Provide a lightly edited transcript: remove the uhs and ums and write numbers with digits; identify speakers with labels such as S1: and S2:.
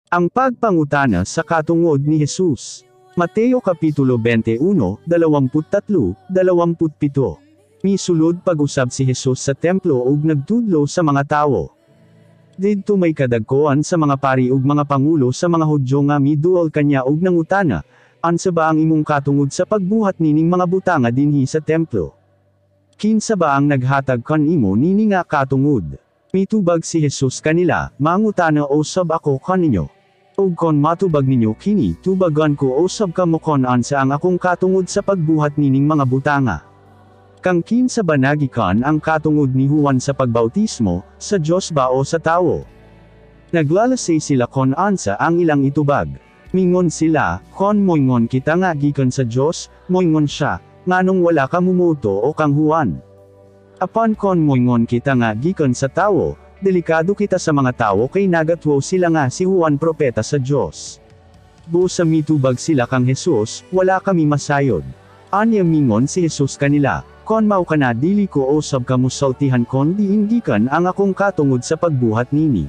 S1: Ang pagpangutana sa katungod ni Jesus. Mateo Kapitulo 21, 23, 27. Misulod pag-usab si Jesus sa templo ug nagtudlo sa mga tawo. Didto may kadagkoan sa mga pari ug mga pangulo sa mga Hudyo nga miduol kanya ug nangutana, "Unsa ba ang imong katungod sa pagbuhat nining mga butanga dinhi sa templo? Kinsa ba ang naghatag kanimo nini nga katungod?" Mitubag si Jesus kanila, "Mangutana usab ako kaninyo. Ug kon matubag ninyo kini, tubagan ko usab kamo kon unsa ang akong katungod sa pagbuhat nining mga butanga. Kang kinsa ba nagikan ang katungod ni Juan sa pagbautismo, sa Dios ba o sa tawo?" Naglalasay sila kon unsa ang ilang itubag. Mingon sila, "Kon moingon kita nga gikan sa Dios, moingon siya, nganong wala ka mumuto o kang Juan? Apan kon moingon kita nga gikan sa tawo, delikado kita sa mga tawo kay nagatwo sila nga si Juan propeta sa Dios." Busa mitubag sila kang Jesus, "Wala kami masayod." Anya mingon si Jesus kanila, "Kon mao kana, dili ko usab kamo sultihan kon diin gikan ang akong katungod sa pagbuhat nini."